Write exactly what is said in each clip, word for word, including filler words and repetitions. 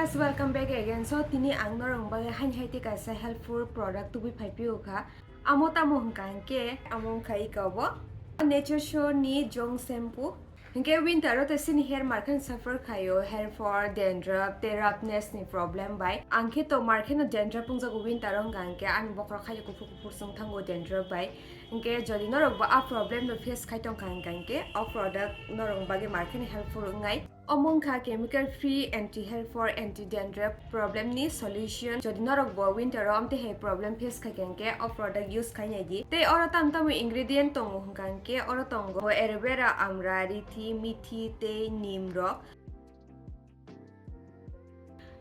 Guys, welcome back again. So tini ang norok bagwi haini hai tei kaisa helpful product tubui phai phio kha. Amo tamo hwnkha hwnkhe amo wngkha iko bo Nature Shore ni Jong shampoo. Hwnkhe winter o tei chini hair markhe suffer khaio, hair fall, dandruff tei roughness ni problem bai. Ang khe to markhe no dandruff wngjago winter o, hwnkha hwnkhe ani bokhorok khai kuphur kuphur chwng thango dandruff bai. Hwnkhe jodi norok bo a problem no face khai tongkha hwnkha hwnkhe o product norok bagwi markhe no helpful wngnai. Omo wngkha chemical free, anti hair fall, anti dandruff problem ni solution. Jodi norok bo winter o amtwi hai problem face khai kha hwnkhe o product use khai nai di. Tei oro tam tamo ingredient tongo hwnkha hwnkhe oro tongo aloe vera, amra, rithi, mithi tei neem rok.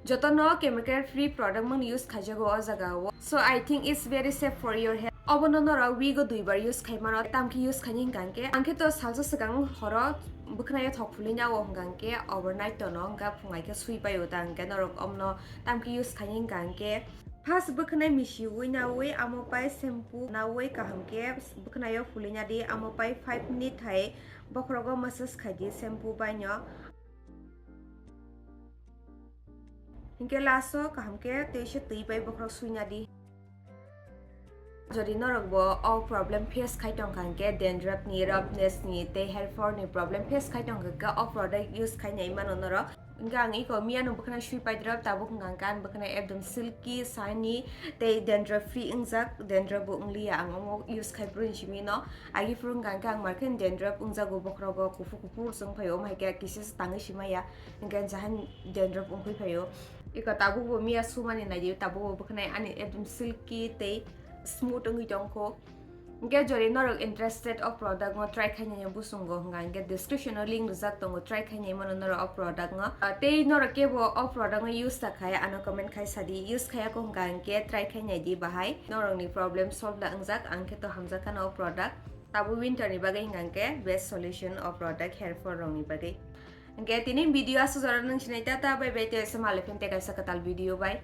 Jotono chemical free product mani use khaijago o jaga o. So I think it's very safe for your hair. Obono norok week o duibar use khai mano, tamkhe use khaini hwnkha hwnkhe. Ang khe to salsa swkang horo bwkhwnai o thok phulwi nai o hwnkha hwnkhe overnight tono hwnkha phungai khe sui pai o ta hwnkhe norok omono tamkhe use khaini hwnkha hwnkhe. First bwkhwnai misi ui naui amo pai shampoo naui kaham khe bwkhwnai o phulwi nadi, amo pai five minute hai bokhorogo massage khai di shampoo bai no. Hinkhe last o kaham khe tei se twi bai bokhorok sui nadi. Jodi norok bo o problem face khai tongkha hwnkhe, dandruff ni, roughness ni tei hair fall ni problem face khai tongkha hwnkhe o product use khai nai mano norok. Hwnkhe ang iko miya no bwkhwnai sui pai drop, tabuk hwnkha hwnkhe ani bwkhwnai ekdom silky, shiny tei dandruff free wngjak, dandruff bo wngliya ang omo use khai phuru simi no. Agi phuru hwnkha hwnkhe ang markhe dandruff wngjago bokhorogo kuphur kuphur chwng phaio, omo hai khe kisa se tangwi si maya. Hwnkhe jahan dandruff wngwi phaio. Iko tabukbo miya sumani naidi, tabukbo bwkhwnai ani ekdom silky tei smooth wngwi tongkho. Hwnkhe jodi norok interested o product no try khainai busungo hwnkha hwnkhe description o link rijak tongo, try khainai mano norok o product no. Ah, tei norok kebo o product no use ta khai ano comment khai sadi, use khayako hwnkha hwnkhe try khainai di bahai norokni problem solve la wngjak, ang khe to hamjak khano o product. Tabuk winter ni bagwi hwnkha hwnkhe best solution o product hair fall rokni bagwi. Hwnkhe tini video aswk jora nung sinai, tata bye bye, tei se malai phim tei kaisa kwtal video bai.